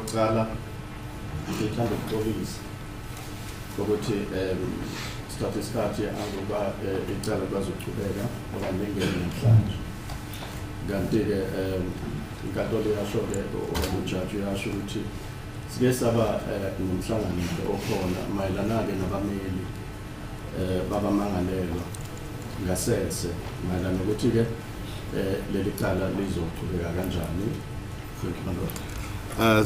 Okokuqala ngithanda ukuxolisa ukuthi sithathe isikhathi angoba icala likwazi ukuchubeka okanye lingene namhlanje. Kanti-ke inkantolo iyasho-ke okanye ujaji uyasho ukuthi sike saba nomhlangano nje okhona mayelana-ke nabameli babamangalelwa ngasese mayelana nokuthi-ke leli cala lizochubeka kanjani. Thank you, my lord.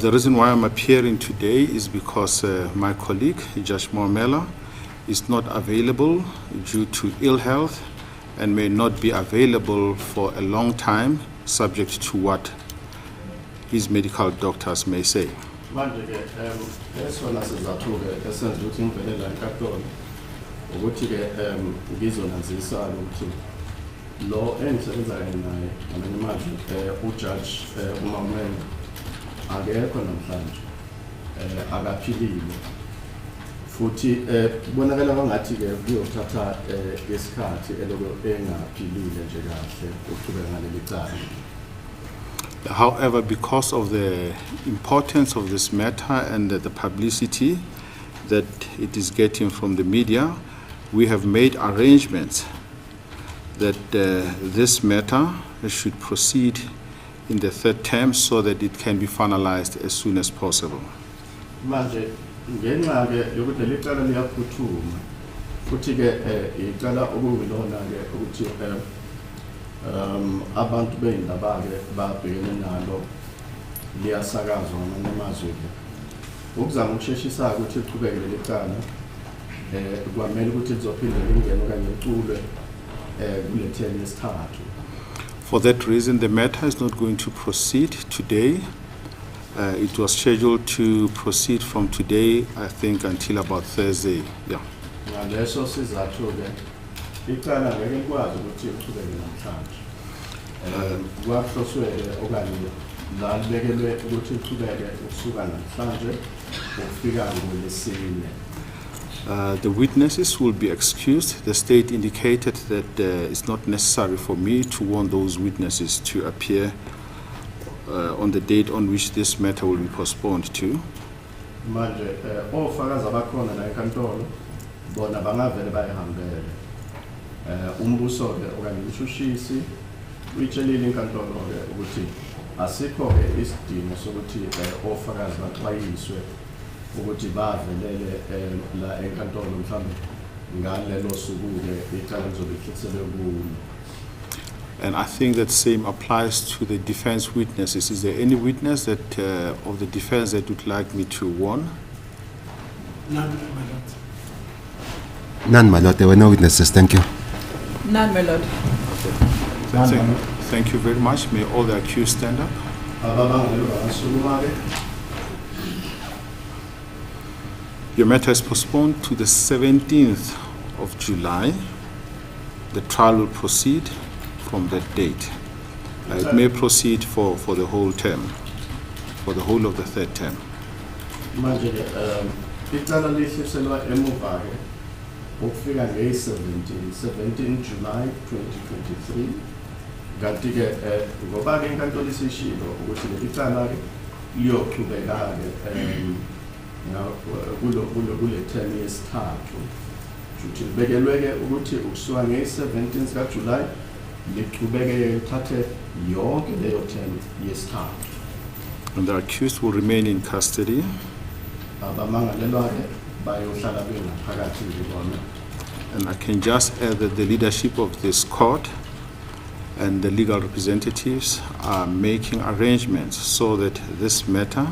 The reason why I'm appearing today is because my colleague, Judge Maumela, is not available due to ill health and may not be available for a long time, subject to what his medical doctors may say. Manje-ke esona sizathu-ke esenza ukuthi ngivele la enkantolo ukuthi-ke ngizonazisa ukuthi lo engisebenza kanye naye, ngamanye amazwi uJudge uMaumela, akekho namhlanje, akaphilile futhi kubonakala kwangathi-ke kuyothatha isikhathi eloko engaphilile nje kahle ukuchubeka ngaleli cala. However, because of the importance of this matter and the publicity that it is getting from the media, we have made arrangements that this matter should proceed in the third term so that it can be finalized as soon as possible. Manje ngenxa-ke yokuthi leli cala liyaphuthuma futhi-ke icala okungilona-ke ukuthi abantu bey'ndaba-ke babhekene nalo, liyasakazwa ngamanye amazwi-ke, ukuzama ukusheshisa ukuthi liqhubeke leli cala kwamele ukuthi lizophinde lingene okanye liculwe kule term yesithathu. For that reason, the matter is not going to proceed today. It was scheduled to proceed from today, I think, until about Thursday. Yeah. Ngaleso sizathu-ke icala ngeke likwazi ukuthi liqhubeke namhlanje. Kwahloswe-ke okanye la libekelwe ukuthi liqhubeke ukusuka namhlanje ukufika ngolesine. The witnesses will be excused. The state indicated that it's not necessary for me to warn those witnesses to appear on the date on which this matter will be postponed to. Manje ofakazi abakhona la enkantolo bona bangavele bayihambele. Umbuso-ke okanye umshushisi uyitshelile inkantolo-ke ukuthi asikho-ke isidingo sokuthi ofakazi baxwayiswe ukuthi bavelele la enkantolo mhlawumbe ngalelo suku-ke icala lizobe lihliselwe kulo. And I think that same applies to the defense witnesses. Is there any witness that of the defense that would like me to warn? None, my lord. None, my lord. There were no witnesses. Thank you. None, my lord. Thank you very much. May all the accused stand up. Abamangalelwa bangasukuma-ke. Your matter is postponed to the 17th of July. The trial will proceed from that date. It may proceed for the whole term, for the whole of the third term. Manje-ke icala lihliselwa emuva-ke ukufika ngeyi-17 17 July 2023, kanti-ke ngoba-ke inkantolo isishilo ukuthi leli cala-ke liyochubeka-ke kule term yesithathu, futhi libekelwe-ke ukuthi ukusuka ngeyi-17 zikaJulayi lichubeke lithathe yonke leyo term yesithathu. And the accused will remain in custody. Abamangalelwa-ke bayohlala bengaphakathi nje bona. And I can just add that the leadership of this court and the legal representatives are making arrangements so that this matter,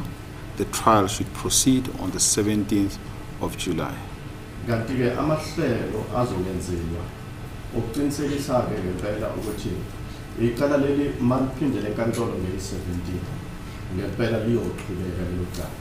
the trial, should proceed on the 17th of July. Kanti-ke amahlelo azokwenziwa ukuqinisekisa-ke ngempela ukuthi icala leli maliphindele enkantolo ngeyi-17 ngempela liyochubeka lelo cala.